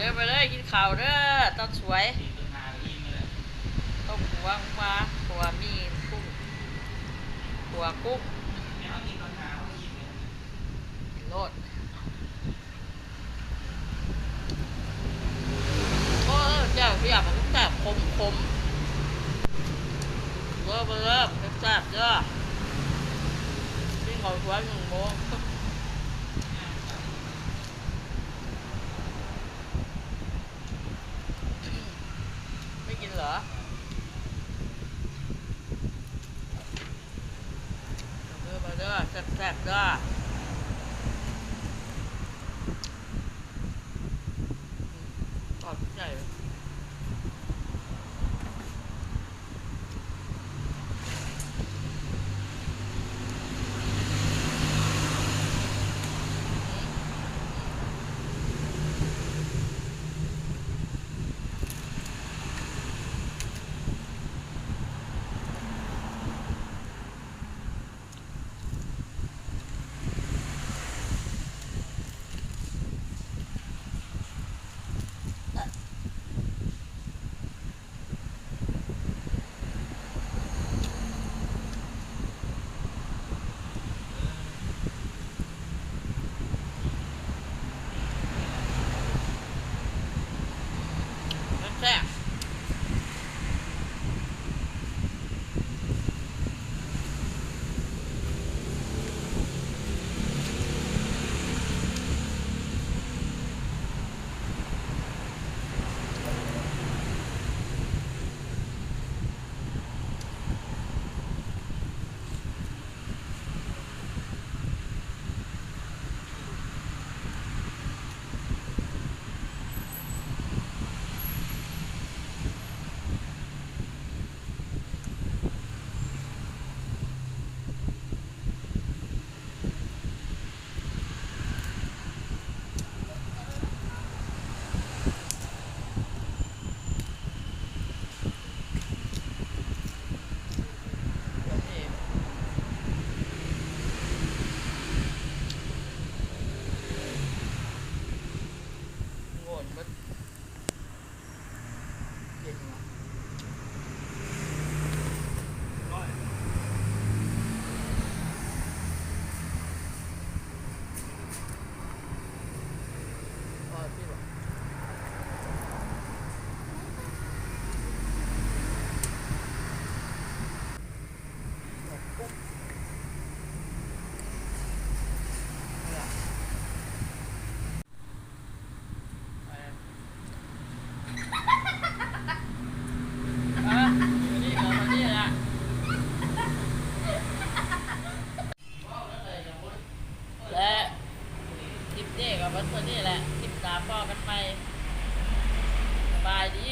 ເດີ ມາເດີ ກິນເຂົ້າເດີ ຕອນສວຍ. ຕົ້ມຫົວໝູ ຫົວໝີ່ກຸ້ງ ຫົວກຸ້ງ ກິນໂລດ. ໂອ້ຍ ແຈ່ວພຽກ ແຊບໆ ຂົມໆ. ເດີ ມາເດີ ແຊບໆ ເດີ ກິນເຂົ້າສວຍໜຶ່ງໂມງ. ໄດ້ກິນເຫຼືອ? ເດີ ມາເດີ ແຊບໆ ເດີ. ຂອບໃຈ. ແຊບ. ແລະ ຄລິບນີ້ກໍເບິດເທົ່ານີ້ແຫຼະ ຄລິບໜ້າພໍ້ກັນໃໝ່ ສະບາຍດີ.